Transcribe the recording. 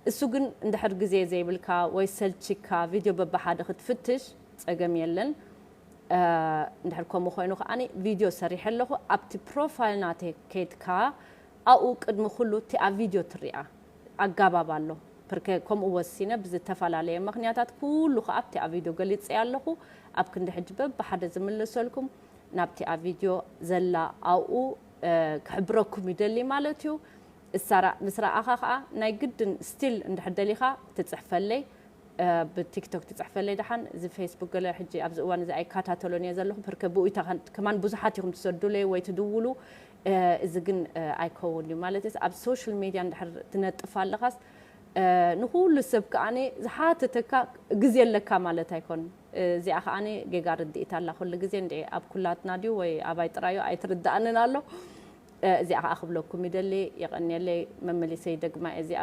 እሱ ግን እንድሕር ግዜ ዘይብልካ ወይ ሰልችካ ቪድዮ በብሓደ ክትፍትሽ ጸገም የለን። እንድሕር ከምኡ ኮይኑ ከዓኒ ቪድዮ ሰሪሐ ኣለኹ፣ ኣብቲ ፕሮፋይል ናተይ ከይድካ ኣብኡ ቅድሚ ኩሉ እቲ ኣብ ቪድዮ ትሪኣ ኣጋባብ ኣሎ። ፕርከ ከምኡ ወሲነ ብዝተፈላለየ ምኽንያታት ኩሉ ከኣ ኣብቲ ኣብ ቪድዮ ገሊጸ ኣለኹ። ኣብ ክንዲ ሕጂ በብሓደ ዝምልሰልኩም ናብቲ ኣብ ቪድዮ ዘላ ኣብኡ ክሕብረኩም ይደሊ ማለት እዩ። እሳ ምስ ረኣኻ ከኣ ናይ ግድን ስቲል እንድሕር ደሊኻ ትጽሕፈለይ ብቲክቶክ ትጽሕፈለይ ደሓን። እዚ ፌስቡክ ገለ ሕጂ ኣብዚ እዋን እዚ ኣይከታተሎን እየ ዘለኹ። ፕርከ ብኡ ኢታ ከማን ብዙሓት ኢኹም ትሰዱለይ ወይ ትድውሉ። እዚ ግን ኣይከውን እዩ ማለት እዩ። ኣብ ሶሻል ሚድያ እንድሕር ትነጥፍ ኣለኻስ ንኩሉ ሰብ ከኣኒ ዝሓተተካ ግዜ ኣለካ ማለት ኣይኮን። እዚኣ ከኣኒ ጌጋ ርድኢት ኣላ ኩሉ ግዜ እንዲ ኣብ ኩላትና ድዩ ወይ ኣባይ ጥራዩ ኣይትርዳእንን ኣሎ። እዚኣ ከኣ ክብለኩም ይደሊ። የቐንየለይ። መመሊሰይ ደግማ እዚኣ